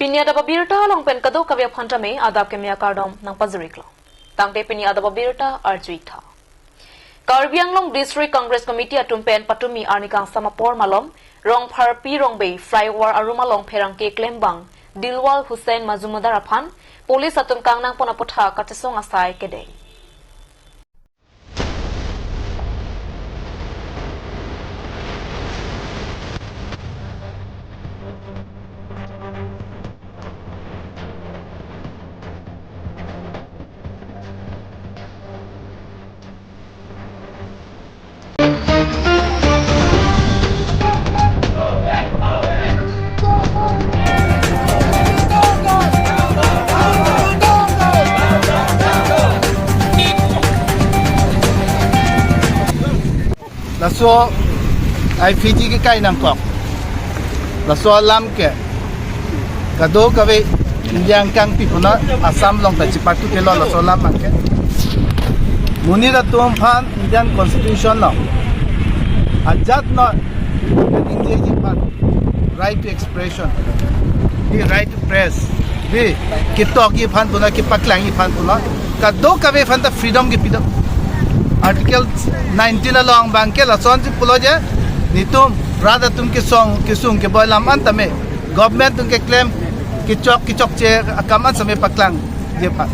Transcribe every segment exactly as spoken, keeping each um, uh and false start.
Pini adap abirta along pen kadokave aphan tame adap keme akardom nangpajiriklo. Tangte pini adap abirta arju-ik tha. Karbi Anglong District Congress Committee atum pen patumi arni kangsam apor malom Rongpharpi Rongbei flyover arum along pherangke klembang Dilwar Hussain Majumdar aphan police atum kangnangpon aphuthak kachesong asai kedeng. Laso I F G kekai nangkok. Laso alam ke kadokave India angkang pi puna Assam along ta chipatu kelo laso alam abangke. Monit atum aphan Indian Constitution along ajat non kaningjeji aphan right to expression, the right to press, the ketokji aphan puna, kepaklangji aphan puna, kadokave aphan ta freedom kepi do. Article nineteen along abangke lasonsi pulo je, netum rat atum kesung kesung keboi alam an tame government atum keklem kechok kechokche akam an tame paklangji aphan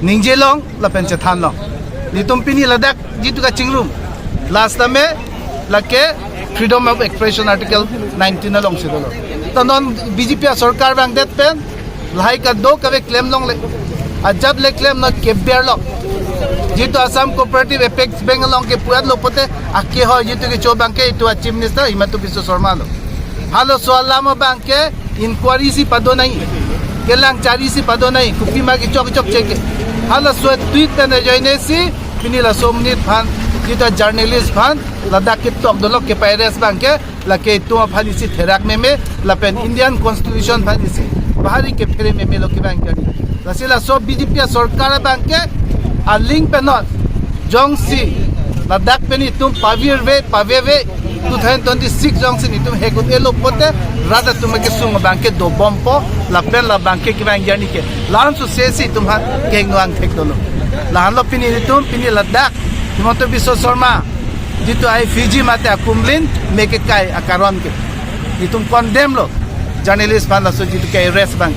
ningje long lapen chethan long. Netum pini ladak jitu kachingrum, last tame lake freedom of expression article nineteen alongsi dolo. Ta non B J P asorkar vangdet pen lahai kadokave klem longle. Ajat le klem non keber long. Jitu Assam Cooperative Apex Bank along kepu-etlo pote akehoi jitu kecho abangke itum a-Chief Minister Himanta Biswa Sarma lo. Halaso alam abangke inquiry si pado nangji, kelang chari si pado nangji, kopima kechok chokche ke. Halaso tweet pen ajoine si pini laso monit aphan, jitu journalist aphan ladak ketok dolo, kepa-arrest abangke lake itum aphan isi therak meme lapen Indian Constitution aphan isi bahari kephere meme lo kevang kali. Lasi laso B J P asorkar abangke aling pen non jongsi ladak pen itum pavirve paveve two thousand twenty-six jongsi netum hekut-etlo pote rat atum akesung abangke dobompo lapen labangke kevang journey ke. La-an suse si itum aphan kehingno angthek dolo. La-anlo pini netum pini ladak Himanta Biswa Sarma jitu I F G mate akumlin me kekai akaron ke. Netum condemn lo journalist aphan laso jitu ke-arrest abang.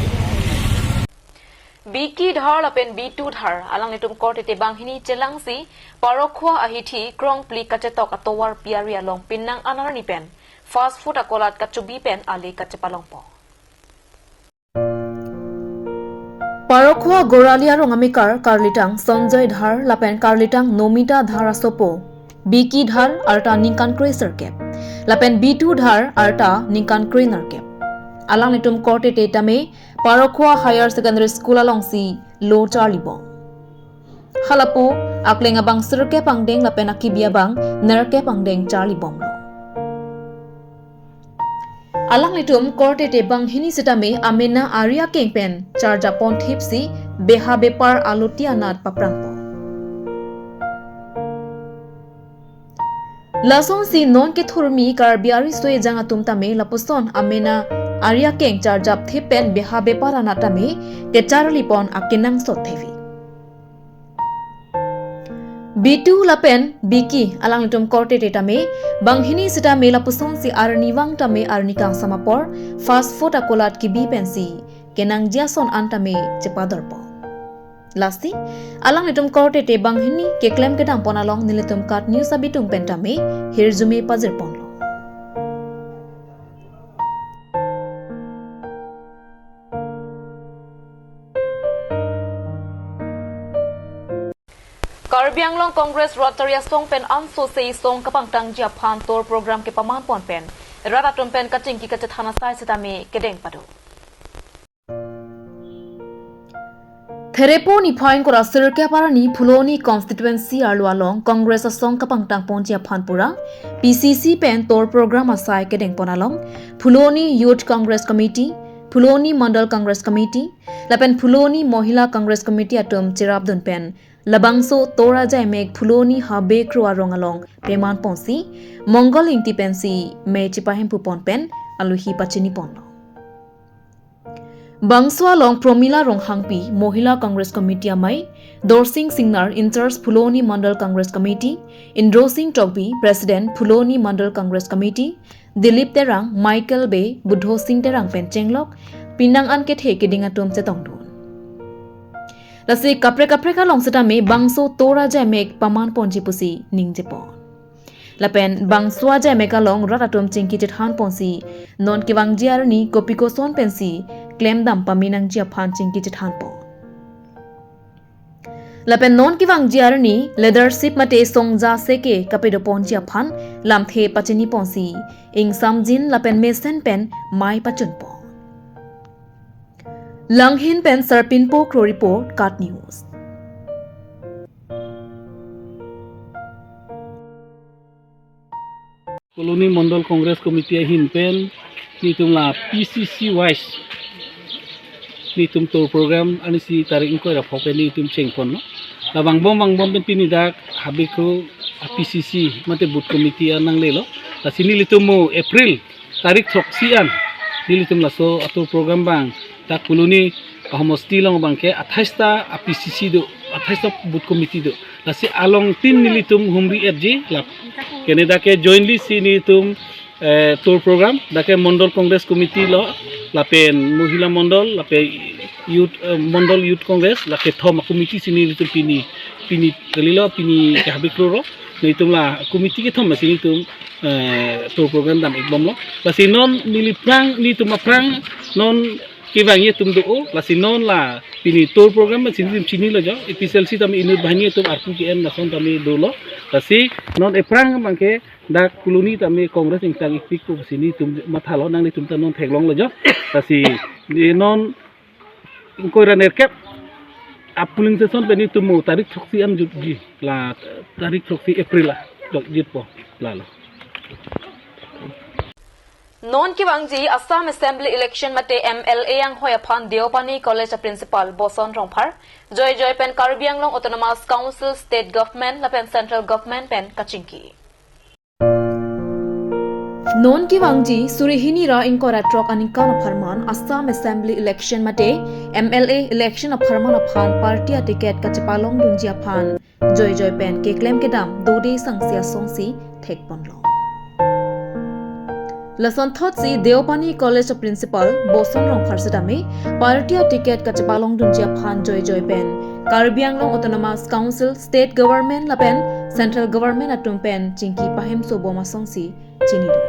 Biki Dhar lapen Bitu Dhar alanglitum korte-te banghini chelangsi Parokhowa ahithi krongpli kachetok atovar pi ari along pinnang an arni pen fast food akolat kachubi pen ale kachepalongpo. Parokhowa Gorali arong amekar karlitang Sanjoy Dhar lapen karlitang Nomita Dhar asopo Biki Dhar arta ningkan kre sirkep lapen Bitu Dhar arta ningkan kre nerkep. Alanglitum korte-te tame Parokhowa Higher Secondary School alongsi lo charlibom. Halapu akleng abang sirkep angdeng lapen akibi abang nerkep angdeng charlibomlo. Alanglitum korte-te banghini sitame amena ari akeng pen charjapon thipsi beha bepar aloti anat paprangpo. Lasonsi non kethurmi Karbi ariso ejang atum tame lapuson amena ari akeng charjap thip pen beha bepar anat tame kecharlipon akenangsot thevi. Bitu lapen Biki alanglitum korte-te tame banghini sitame lapusonsi arnivang tame arni kangsam apor fast food akolat kibi pensi kenangji ason an tame chepadorpo. Lasi alanglitum korte-te banghini keklem kedam pon along nelitum KAT News abitung pen tame hirjume pajirponlo. Karbi Anglong Congress Rotary Asong pen ansose asong kapangtangji aphan tour program kepamanpon pen rat atum pen kachingki kachethan asai sitame kedeng pado. Therepo niphai ingkoi ra sirkep arni Phuloni constituency arlo along Congress asong kapangtangponji aphan pura P C C pen tour program asai kedengpon along Phuloni Youth Congress Committee, Phuloni Mandal Congress Committee lapen Phuloni Mohila Congress Committee atum cherapdun pen labangso tour ajaimek Phuloni Habe Kro arong along pemanponsi Mongol Ingti pensi mei chepahempupon pen aluhi pachiniponlo. Bangso along Promila Ronghangpi, Mohila Congress Committee amei, Dorsing Singnar, in-charge Phuloni Mandal Congress Committee, Indrosing Tokbi, President Phuloni Mandal Congress Committee, Dilip Terang, Michael Bey, Budho Sing Terang pen chenglok, pinang an kethe keding atum chetongdun. Lasi kaprek kaprek along setame bangso tor ajaimek paman ponji pusi ningjepon. Lapen bangso ajaimek along rat atum chingki chethan ponsi, non kevangji arni kopi koson pensi klemdam pame nangji aphan chingki chethan pon. Lapen non kevangji arni leadership mate songja seke kapedo ponji aphan lamthe pachini ponsi, ingsamjin lapen mesen pen mei pachun pon. Langhin pen Sarpinpo Kro report, KAT News. Phuloni Mandal Congress Committee ahin pen nelitum la P C C wise nelitum tour program arnisi tarik ingkoi ra pho pen nelitum chengponlo. La vangbom vangbom pen pini dak Habe Kro a P C C mate booth committee an nanglelo. Lasi nelitum mo April tarik throksi an nelitum laso atour program abang dak Phuloni ahomosti along abangke athais ta a P C C do, athais ta booth committee do. Lasi along tin nelitum humri etji la. Kene dak ke jointly si nelitum, eh, tour program, dak ke Mandal Congress Committee lo, lapen Mohila Mandal, lapen Youth, eh, Mandal Youth Congress, la kethom a committee si nelitum pini, pini kalilo, pini ke Habe Kro ro, nelitum la committee kethom si nelitum, eh, tour program dam-ik bomlo. Lasi non neli aphrang, nelitum aphrang, non kevangji atum do-o, lasi non la pini tour program si nelitum chinilo jo, A P C L C tame inut banghini atum arpu ke-en lason tame dolo. Lasi non aphrang abangke dak Phuloni tame Congress ingtang-ik pik pusi nelitum mathalo, nanglitum ta non theklonglo jo. Lasi ne non ingkoi ra nerkep a polling station pen nelitum mo tarik throksi an jutji, la tarik throksi April a jok jutpo lalo. Non kevangji Assam Assembly Election mate M L A anghoi aphan Deopani College a Principal Boson Rongphar joijoi pen Karbi Anglong Autonomous Council, State Government lapen Central Government pen kachingki. Non kevangji suri hini ra ingkoi ra throk aningkan apharman Assam Assembly Election mate M L A Election apharman aphan party a ticket kachepalongdunji aphan joijoi pen keklem kedam dode sangsi asongsi thekponlo. Lasonthotsi Deopani College a Principal Boson Rongphar setame party a ticket kachepalongdunji aphan joijoi pen Karbi Anglong Autonomous Council, State Government lapen Central Government atum pen chingki pahemso bom asongsi chinidun.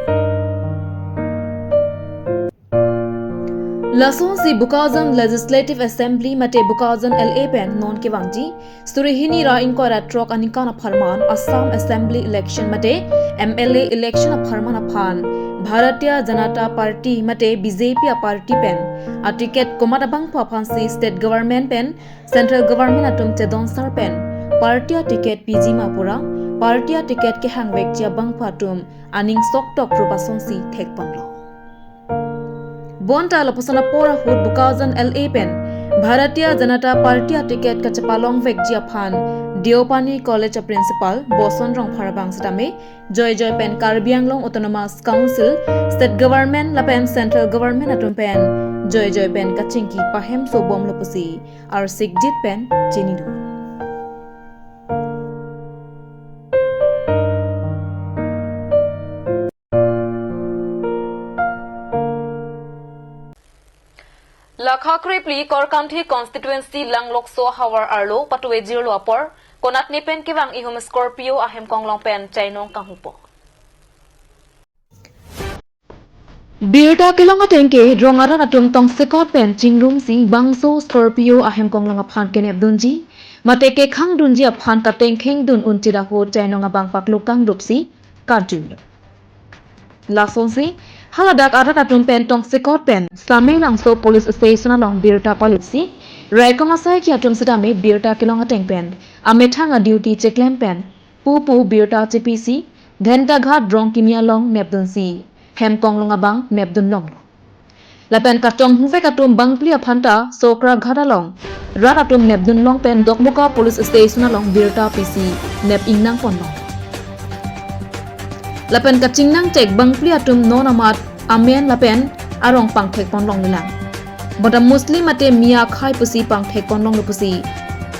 Lasonsi Bokajan Legislative Assembly mate Bokajan L A pen non kevangji suri hini ra ingkoi ra throk aningkan apharman Assam Assembly Election mate M L A Election apharman aphan Bharatiya Janata Party mate B J P a party pen a ticket komat abangphu aphansi State Government pen Central Government atum chedonsar pen party a ticket piji ma pura party a ticket kehangvekji abangphu atum aning soktok rup asongsi thekponlo. Bonta lapuson apor ahut Bokajan L A pen Bharatiya Janata Party a ticket kachepalongvekji aphan Deopani College a Principal Boson Rongphar abang setame joijoi pen Karbi Anglong Autonomous Council, State Government lapen Central Government atum pen joijoi pen kachingki pahemso bomlo pusi arsikjit pen chinidun. Lakha krepli Korkanthi constituency Langlokso havar arlo patue jirlo apor, konatne pen kevang ihum Scorpio ahem konglong pen chainong kanghupo. Birta kelong ateng ke rong arat atum tongsekot pen chingrumsi bangso Scorpio ahem konglong aphan kenepdunji mate kekhangdunji aphan katengkhengdun unchit ahut chainong abang paklukang rupsi karju. Lasonsi haladak arat atum pen tongsekot pen Samelangso police station along birta palutsi raikom asaiki atum setame birta kelong ateng pen amethang a duty cheklem pen pupu birta chepisi Dhentaghat rong kimi along nepdunsi hem konglong abang nepdunlong. Lapen katong huvek atum bangphli aphanta Sokraghat along rat atum nepdunlong pen Dokmoka police station along birta pisi nep ingnang ponlong. Lapen kachingnang chek bangphli atum non amat amen lapen arong pangthek ponlong nilang. Bonta Muslim mate Miya akhei pusi pangthek ponlonglo pusi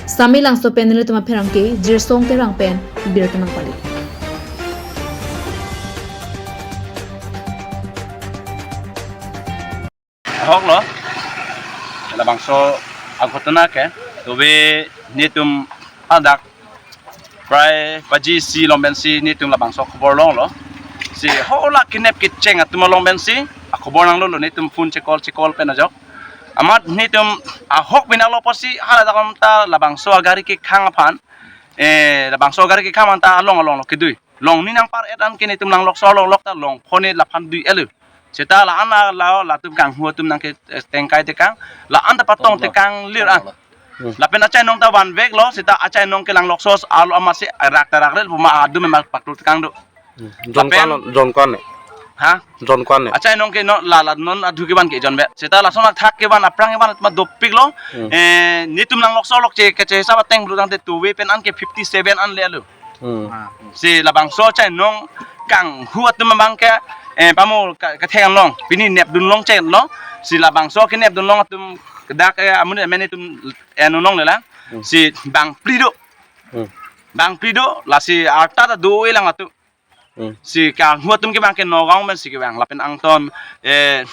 Samelangso pen nelitum apherangke Jirsong Terang pen birta nangpali. Ahok lo, labangso aghotona ke, tobe netum adak prai baji isi along pensi netum labangso khobor longlo. Si hala kinep kecheng atum along pensi akhobor nanglo lo, netum phone chekol chekol pen ajok. Amat netum ahok binaklo pusi hala dak ta labangso agari kekhang aphan. Eh, labangso agari kekhang aphan ta along along lo kedui. Longni nangpar-et an ke netum Langlokso along lok ta long phone laphan dui elu. Seta la-an la, la, latum kanghu atum nangke, eh, tengkai tekang, la-an ta patong Tong lo. Tekang lir an. Tong lo. Hmm. Lapen achainong ta vanveklo, seta achainong ke Langlokso alo amatsi rak ta rak rel puma adum emak paktul tekang do. Hmm. Jon Lapen kwan, jon kwan ne. Ha? Jon kwan ne. Achainong ke no la la non adhu kevan ke jonve. Seta lason athak kevan, aphrang kevan atma dopiklo. Hmm. Eh, netum Langlokso lok che, keche hisap ateng bru tangte tobe pen an ke fifty seven an le alo. Hmm. Ah. Si labangso achainong kanghu atum abang ke, eh, pamo ka, kathek anlong, pini nepdun long chenlo, si labangso kenepdun long atum dak, eh, amun amen atum, eh, nunong lela, Hmm. Si bang phli do. Hmm. Bang phli do, lasi arta ta do-e lang atum. Hmm. Si kanghu atum ke bang ke Nagaon pensi ke bang, lapen angton, eh,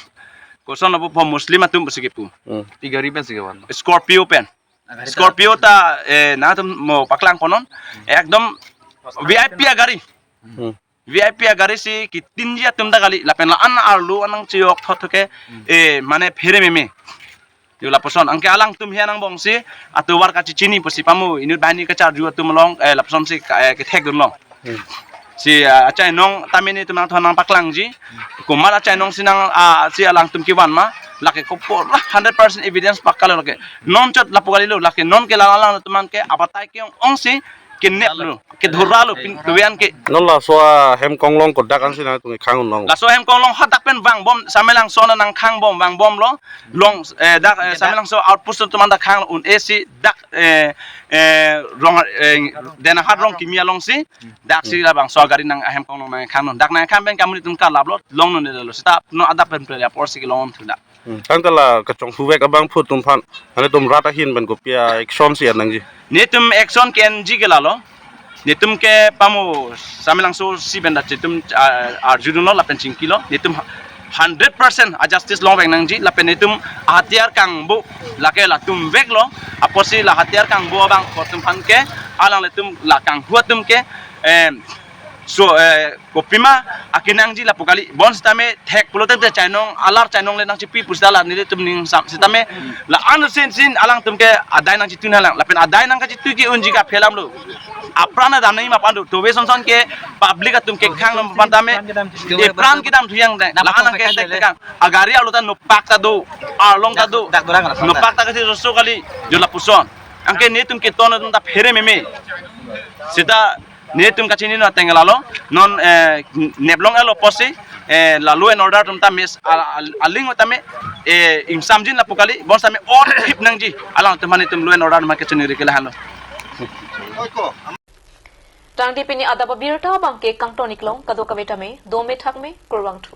koson apu po Muslim atum pusi kepu. Hmm. Pi gari pensi kevan? Scorpio pen. Agari ta Scorpio ta, eh, nangtum mo paklang konon. Ekdom V I P agari. Hmm. V I P agari si kitinji atum ta kali, lapen la-an arlo anang chiyok thot ke, Hmm. eh, mane phere meme. Yo lapuson, anke alangtum hian angbong si, atovar kachechini pusi pamo, inut banghini kacharju atum along, eh, lapuson si, eh, kethekdun long. Hmm. Si, ah, achainong tame netum nangthon nangpaklangji. Komat achainong si nang, ah, si alangtum kevan ma. Lake kopor hundred percent evidence pakka lo lake. Non chot lapu kalilo, lake non ke la alangtum an ke abatai ke-ong-ong si keneplo, kedhuralo, pin tuan ke. Non laso ahem konglong kodak ansi nangtum khang un long. Laso ahem konglong hadak pen vangbom, Samelangso nangkhangbom, vangbomlo. Long, eh, dak, eh, Dak. Samelangso outpost atum an dak khang un-e si dak, eh, eh, rong, eh, Denahat Rongkimi along si, dak si labangso agari nang ahem konglong nangkhang non. Dak nangkhang pen ke amonit atum kalaplo, longnon lelo. Seta non adap pen ple apor si kelong thu dak. Hmm. Tangte la kachonghu vek abangphu atum aphan, ane atum rat ahin pen kopi a-action si en nangji? Netum action ke-enji ke lalo. Netum ke pamo Samelangso si pen da chitum, ah, arjudunlo lapen chingkilo. Netum hundred percent a-justice longvek nangji, lapen netum hatiyar kangbo, lake latum veklo, apotsi la hatiyar kangbo abang atum aphan ke, alanglitum la kanghu atum ke, eh, so, eh, kopima akenangji lapu kali, bonsitame thek pulote te chainong, alar chainong le nangchipi pusita la nelitum ning sam sitame, la-an sinsin alangtum ke adai nangchitun halang, lapen adai nangkachitun ke unji kaphelamlo. Apran adam nangji ma phan do, tobe sonson ke public atum kekhang nom phan tame, epran kedam thuyang dai, la-an nangke tek tekang, agari alo ta nopak ta do, arlong ta do, Dak, dak dorang rasa nopak ta kati roso kali, jo lapuson. Anke netum keton atum ta phere meme. Seta netum kachini no ateng lalo, non, eh, neplong elo pusi, eh, la law and order atum ta mes, a, a, aling tame, eh, ingsamjin lapu kali, bonsitame or hip nangji, alangtum aphan netum law and order ma kachini rikela halo. Tangte pini adap abirta abang ke kangton-ik long, kadokave tame dome thakme, kurvangthu.